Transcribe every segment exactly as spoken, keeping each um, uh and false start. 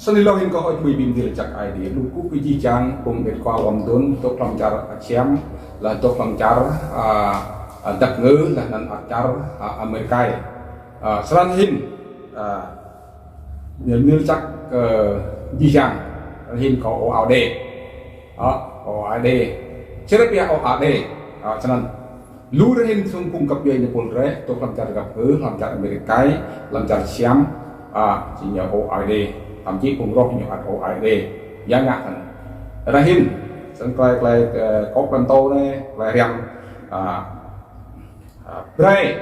Snăn êlâo hĭn kâo hơ̆k mơ̆ng bi mdĭl jăk Aê Diê lu kơ jih jang phung ƀĭng khua lŏ mduôn dôk hlăm čar Siam, leh dôk hlăm čar, a, a, dap kngư, leh anăn ăt čar, a, Amêrika. A, snăn hĭn, a, mdĭl jăk, ơ, jih jang, hĭn kâo O A D. A, O A D. Črê pia O A D. A, snăn. Lu drei hĭn sung phung găp djuê ñu pôl drei, dôk hlăm čar dap kngư, hlăm čar Amêrika, hlăm čar Siam, a, si ñu O A D, thậm chí phung roh ñu ăt O A D. Ya ngă hŏng. Drei hĭn, snăn klei, klei, ơ, kŏ klei mtô anei, klei hriăm, a, a, brei,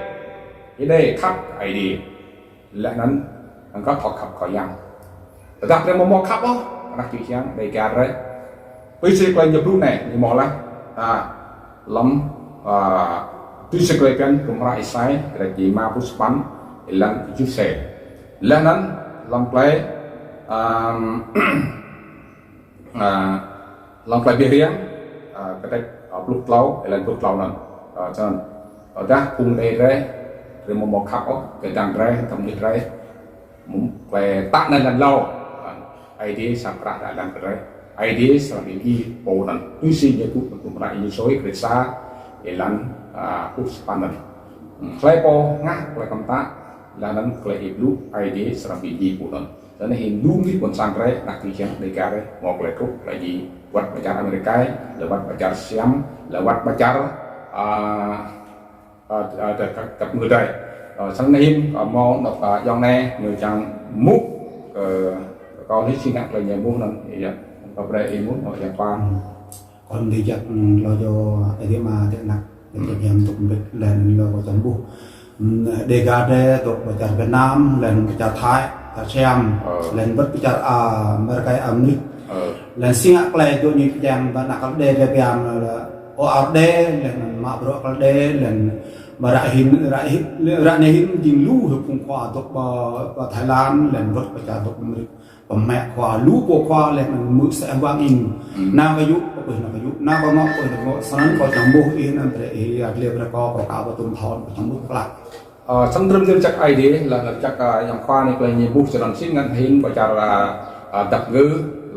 êdei khăp Aê Diê. Leh anăn, anăn kâo thâo khăp kâo yang. Tơdah drei amâo mâo khăp ôh, anak čư̆ čiăng Dega drei. Tui si klei ñu blŭ anei, ñu mâo leh. A, hlăm, a, tui si klei bhiăn hlăm hră Êsai, kdrêč êma pluh sa păn, êlan kjuh sa. Leh anăn, hlăm klei, a, a, hlăm klei bi hriêng, a, kdrêč, a, pluh tlâo, êlan pluh tlâo anăn. A, snăn. Tơdah phung Dega drei, drei amâo mâo khăp ôh, kơ dăng drei, kơ mnuih drei, mŭm klei tăk anăn lăn êlâo. A, Aê Diê srăng krah êlan kơ drei. Aê Diê srăng bi mdjiê pô anăn. Tui si ñu blŭ hlăm hră Êsai kdrêč sa, êlan, a, pluh sa păn anăn. Hmm, hlei pô hngah klei kăm tăk, leh anăn klei ih blŭ, Aê Diê srăng bi mdjiê pô anăn. Snăn hĭn lu mnuih ƀuôn sang drei, anak čư̆ čiăng Dega drei, mâo klei truh, klei djiê, wăt ƀă čar Amêrika, leh wăt ƀă čar Siam, leh wăt ƀă čar, a, a, a, dap, dap kngư drei. A, snăn hĭn, a, mâo anôk, a, ayŏng anei, ñu čiăng êmuh, kơ, kơ kâo hĭn si ngă klei ñu êmuh anăn, ya, kâo brei êmuh, anôk ayŏng Khua. Hmm. Kâo mdei jăk, hmm, lŏ yơh, êdi mă dê anak, hmm, dê hiam dôk mbĭt, leh anăn lŏ kâo čăm ƀuh. Hmm, Dega drei, dôk ƀă čar Việt Nam, leh anăn ƀă čar Thái, čar Siam, hmm, leh anăn ƀă čar, a, Amêrika, Amêrik. Hmm. Leh anăn si ngă klei dôk ñu čiăng ƀă anak Kaldê drei biang leh, leh O A D, leh anăn mă bruă Kaldê, leh anăn ƀă ară hĭn, ară hĭn, ară anei hĭn jing lu hĕ phung khua dôk ƀă, ƀă Thái Lan, leh anăn ƀă čar dôk Amêrik. Pơmă khua, lu pô khua leh anăn mơ̆ng sĕ wang in. Hmm. Nao kơ yŭ, kơ pơh nao kơ yŭ, nao kơ ngŏ, pơh nao kơ ngŏ, snăn kâo čăm ƀuh ih anăn brei ih, a, dleh brei kâo, kâo ka ƀă tŭm thâo, kâo čăm ƀuh klă. A, snăn drei mdĭl jăk Aê Diê, leh anăn jăk, a, ayŏng Khua anei klei ñu ƀuh snăn si ngăn hĭn ƀă čar, a, a, dap kngư,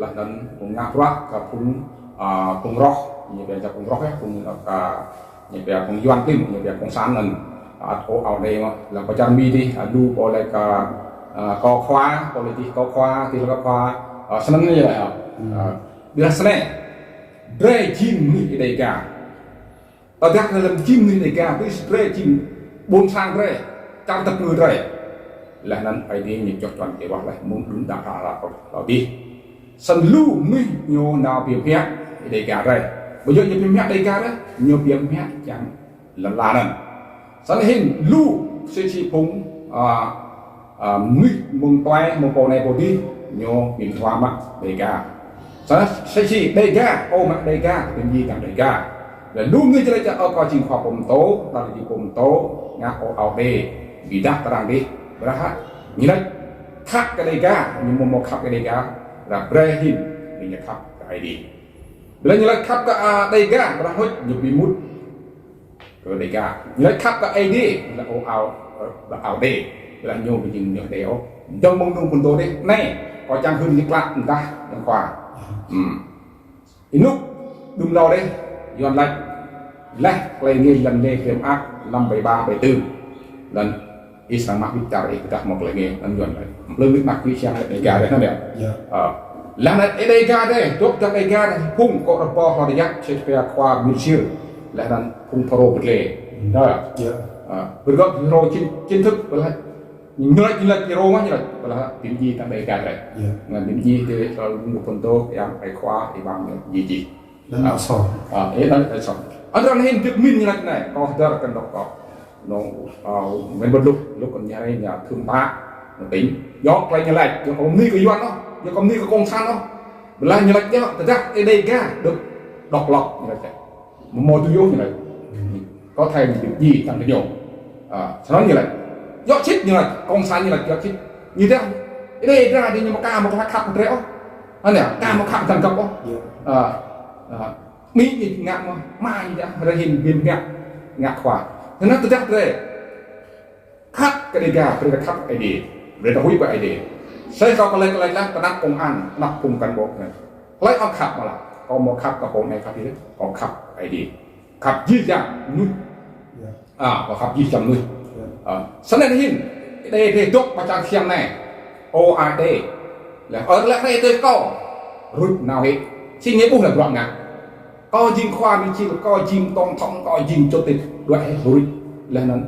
leh anăn phung ngă bruă kơ phung, a, phung roh, ñu ƀă jăk phung roh ya, phung, a, ñu ƀă phung Yuăn klin, ñu ƀă phung cộng sản anăn. Ăt O A D mơh, leh ƀă čar Mi dih, a, lu pô leh kơ, a, kơ khua, politik kơ khua, ti leh kơ khua, a, snăn ñu leh, a. Hmm. A, ƀiădah snei, drei jing mnuih Dega. Tơdah leh jing mnuih Dega, tui si drei jing ƀuôn sang drei, čar dap kngư drei. Leh anăn Aê Diê ñu čoh čuăn kơ wah leh, mơ̆ng đưm đă hră hlâo dih. Snăn lu mnuih ñu nao bi mhiă Dega drei. Ƀiădah ñu bi mhiă Dega drei, ñu bi mhiă čiăng lăn ala anăn. Snăn hĭn lu si si phung, a, a, mnuih mơ̆ng tuai, mơ̆ng pô anei pô dih, ñu bi mtlaih mă Dega. Snăn si si Dega, ơ mă Dega, bi mdjiê čiăng Dega. Leh lu mnuih črê čă ơ kâo jing khua pô mtô, ta jing pô mtô, ngă O A D, bi êdah kơ arăng dih, ƀiădah ñu lač khăp kơ Dega, ñu amâo mâo khăp kơ Dega, ƀiădah brei hĭn, ñu khăp kơ Aê Diê. Ƀiădah ñu lač khăp kơ, a, Dega, ƀiădah hơ̆k ñu bi mŭt kơ Dega. Ñu lač khăp kơ Aê Diê, ñu lač O A, ơ, A D. Ƀiădah ñu bi jing ñu Aê Diê ôh. Dơ̆ng mơ̆ng nung phŭn dô dih, anei, kâo čiăng hưn ñu klă mdah, ayŏng Khua. Hmm. Ênuk, đưm lâo dih, Yuăn lač, leh klei ngêñ lăn ngêñ klei mơak, năm bảy ba bảy tư. Lăn Ih srăng mă wĭt čar ih tơdah mâo klei ngêñ, anăn Yuăn lač. Mplư wĭt mă wĭt čiăng leh Dega leh anăn ya. Ya. A. Leh anăn Dega drei, dôk dăng Dega drei, phung kŏ rơbâo hlŏng djăp, čê pia khua Mil Sir. Leh anăn phung Pharaô bơtle. Ya. Ya. A. Bơrgăt Pharaô chính, chính thức, ƀiădah ñu lač, ñu lač Pharaô mơh ñu lač, ƀiădah bi mdjiê čiăng Dega drei. Ya. Ngăn bi mdjiê drei, srăng lu phŭn dô, ayŏng, ai khua, ih ƀăng ñu, djiê djiê. Lăn Asor. A, ih lăn Asor. Anăn hĭn Việt Minh ñu lač anei, kâo hdơr kơ dôk kâo. Nŏng, a, mĭn bơ̆t luk, luk kơ ñu hrei ñu thưm pă, ñu tĭng. Yua klei ñu lač, yua kơ mni kơ Yuăn ôh, yua kơ mni kơ cộng sản ôh. Ƀiădah ñu lač yua, tơdah Dega dôk, dôk lŏ, ñu lač. Amâo mâo tui yơh ñu lač. Kâo thâo ñu bi mdjiê čiăng kơ ñu. A, snăn ñu lač. Yua čĭt ñu lač, cộng sản ñu lač, yua čĭt. Ñu dah, Dega dih ñu amâo ka mâo klei khăp drei ôh. Anei, ka mâo khăp dăng găp ôh. Ya. A, a. Mĭn ih ngă mơh, mă ih dah, rơhĭn bi mnă ngă khua. Tơdah tơdah drei khăp kơ Dega, drei khăp Aê Diê. Drei tơhuĭ ƀă Aê Diê. Sĕ kâo klei klei lah, knap công an, knap phung cán bộ anei. Hlei ŏng khăp mơh lah. Kâo mâo khăp kơ pô anei khăp ih, kâo khăp Aê Diê. Khăp jih jang mnuih. A, kâo khăp jih jang mnuih. A, snăn hĭn, đei, đei dôk ƀă čang siam anei. Ô a đê. Leh, ơ, leh anei tui kâo. Rup nao hĕ. Sĭt ñu ƀuh leh bruă ngă. Kâo jing khua mi čil, kâo jing tổng thống, kâo jing chủ tịch, đuĕ hĕ rup. Leh anăn,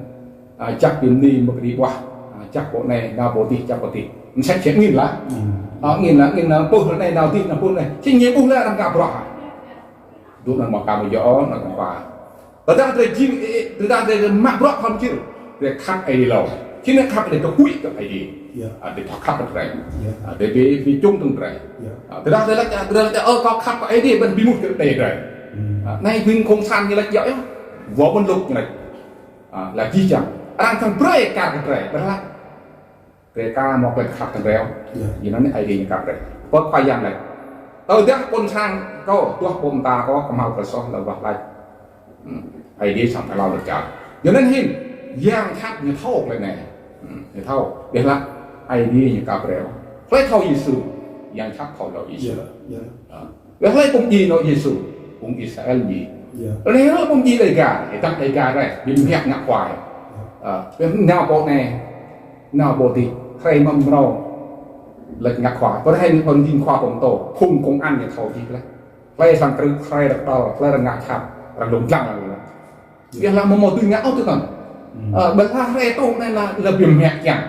a, jak bi mni mơ̆ng kđi ƀuah, a, jak pô anei, nao pô dih, jak pô dih. Msĕ msĕ angĭn lah. A, angĭn lah, angĭn lah, pô anei nao dih, nao pô anei. Sĭt ñu ƀuh leh arăng ngă bruă. Dŭm anăn mâo ka mâo yơh, nao kơ khua. Tơdah drei jing, ê, ê, tơdah drei mă bruă khua mi čil. Drei khăp Aê Diê lŏ. Sĭt ñu khăp Aê Diê kơ huĭ kơ Aê Diê. A, drei thâo khăp kơ drei. A, drei bi, bi čung tơ̆ng drei. A, tơdah drei lač, drei lač, ơ, kâo khăp kơ Aê Diê, ƀiădah bi mŭt kơ drei. A, anei phung cộng sản ñu lač yơh, yơh. Vua ƀuôn lŭk ñu lač. A, lač jih jang. Arăng čiăng brei kar kơ drei, ƀiădah lač. Drei ka mâo klei khăp kơ drei. Yua anăn Aê Diê ñu khăp drei. Pơ Khua Yang lač. Tơdah ƀuôn sang kâo, duah ƀuôn ta kâo, kmhal kơ soh leh wah lač. Hmm. Aê Diê srăng thâo lŏ čar. Yua anăn hĭn, yang jhat ñu thâo klei anei. Hmm. Ñu thâo. Ƀiădah lač, Aê Diê ñu khăp drei. Hlei thâo Yêsu, yang jhat thâo lŏ Yêsu. A. Ƀiădah hlei pô mdjiê nao Yêsu, phung Israel mdjiê. Hlei hlei pô mdjiê Đêga, ih dăng Đêga drei, bi mhiăk ngă khua. A, ƀiădah nao pô anei, nao pô dih, hrei mơ̆ng mrâo, lač ngă khua. Pô hrei mơ̆ng jing khua pô mtô, phung công an ñu thâo jih leh. Hlei srăng krư̆, hlei arăng đăl, hlei arăng ngă jhat, arăng lông dlăng leh. Ƀiădah lač mâo mâo dưi ngă ôh tui anăn. Hmm. A, ƀiădah lač hrei tŭ anei lač, lač bi mhiăk čiăng.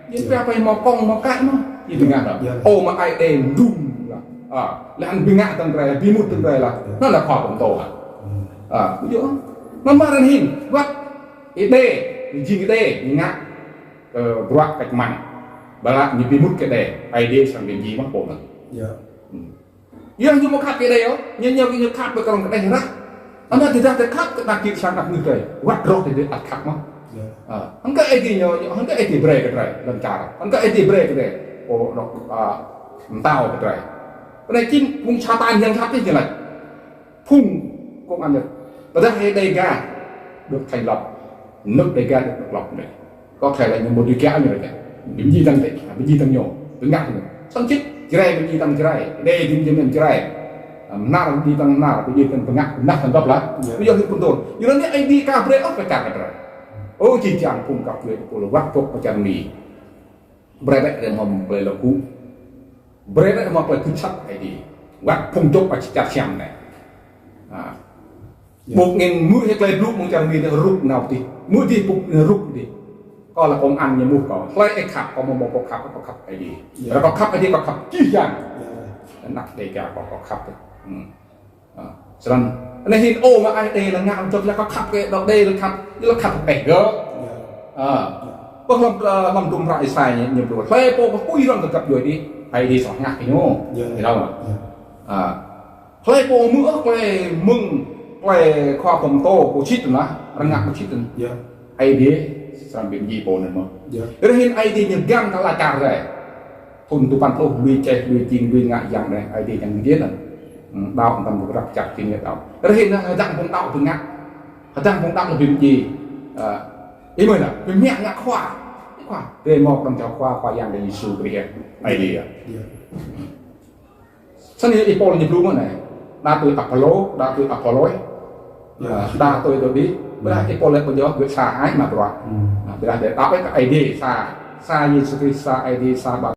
Ñu pia pei mâo kông mâo kač mơh. Ñu bi ngă lač. Ô mă ai đê mdŭm lač. A, lač anăn bi ngă tơ̆ng drei, bi mŭt tơ̆ng drei lač. Anăn lač khua pô mtô lač. Hmm. A, yơh. Anăn mă arăng hĭn, wăt Êđê, jing Êđê, ñu ngă, ơ, bruă kač măn. Ƀiădah lač ñu bi mŭt kơ Êđê, Aê Diê srăng bi mdjiê mơh pô anăn. Hmm. Yơh ñu mâo khăp kơ Êđê ôh, ñu, ñu, ñu khăp kơ krŏng kđeh rah. Anăn tơdah drei khăp kơ anak čư̆ čhiăng anak mnuih drei, wăt roh drei ăt khăp mơh. A, hŏng kơ Aê Diê ñu, hŏng kơ Aê Diê brei kơ drei, lăn čar. Hŏng kơ Aê Diê brei kơ drei, pô, a, mtao kơ drei. Kơ anei jing phung Satan yang jhat ñu lač. Phung công an ñu. Tơdah Đêga được thành lập, nước Đêga được độc lập anei. Có thể là ñu mâo dưi kiă ñu lač. Bi mdjiê tơ̆ng drei, bi mdjiê tơ̆ng ñu, bi ngă ñu. Săng čĭt, Jrai bi mdjiê tơ̆ng Jrai, Êđê bi mdjiê tơ̆ng Jrai. A, Mnar bi mdjiê tơ̆ng Mnar, bi mdjiê tơ̆ng bi ngă, mnar tơ̆ng găp lah. Yơh. Yơh hĭn pun tŭn. Yua anăn Aê Diê ka brei ôh kơ čar kơ drei. Ơ, jih jang phung găp djuê pul wăt pŏk pơ čar Mi. Brei bĕ drei mâo klei lŏ gŭ. Brei bĕ mâo klei gưt asăp Aê Diê. Wăt phung dôk ƀă čar siam anei. A. Ƀuh ngĭn mŭt hĕ klei blŭ mơ̆ng čar Mi anei rup nao dih. Mŭt dih ƀuh rup dih. Kâo lač công an ñu êmuh kâo. Hlei ih khăp, kâo mâo mâo pô khăp, kâo khăp Aê Diê. Yơh. Kâo khăp Aê Diê, kâo khăp jih jang. Yơh. Anak Đêga kâo, kâo khăp. Hmm. A, snăn. Anei hĭn ô mă ai đê lač ngă dôk lač kâo khăp kơ dôk đê lač khăp, lač khăp kơ gơ̆. Yơh. A. Yơh. Pơ hlăm, a, hlăm hdruôm hră Êsai ñu, ñu blŭ. Hlei pô kkuh hlăm kơ găp djuê dih, Aê Diê srăng hngah kơ ñu. Yơh. Ih thâo. Yơh. A. Hlei pô mơ̆ ôh klei mơ̆ng, klei khua pô mtô, pô čĭt anăn, arăng ngă pô čĭt anăn. Yơh. Aê Diê srăng bi mdjiê pô anăn mơh. Yơh. Ƀiădah hĭn Aê Diê ñu găn kơ ala čar drei. Thŭn dua păn pluh, lui čeh, lui jing, lui ngă yang anei, Aê Diê čiăng mdjiê anăn. Hmm, đăo anăn ƀuh răk čăk jing ñu đăo. Ƀiădah hĭn hdơ̆ng phung đăo bi ngă. Hdơ̆ng phung đăo bi mdjiê. A, ih mơ̆ anăn, bi mhiăk ngă khua. Khua. Drei mâo kdrăn čô khua, Khua Yang drei Yêsu Krist. Aê Diê. Yơh. Snăn ih Pôl ñu blŭ mơ̆ anei. Đa tui Apôlô, đa tui Apôlôs. Yơh. A, đa tui dôk dih. Ƀiădah ih Pôl lač ƀuh yơh, wĕ sa ai mă bruă. Hmm. A, ƀiădah drei đăo kơ Aê Diê, sa, sa Yêsu Krist, sa Aê Diê, sa ƀă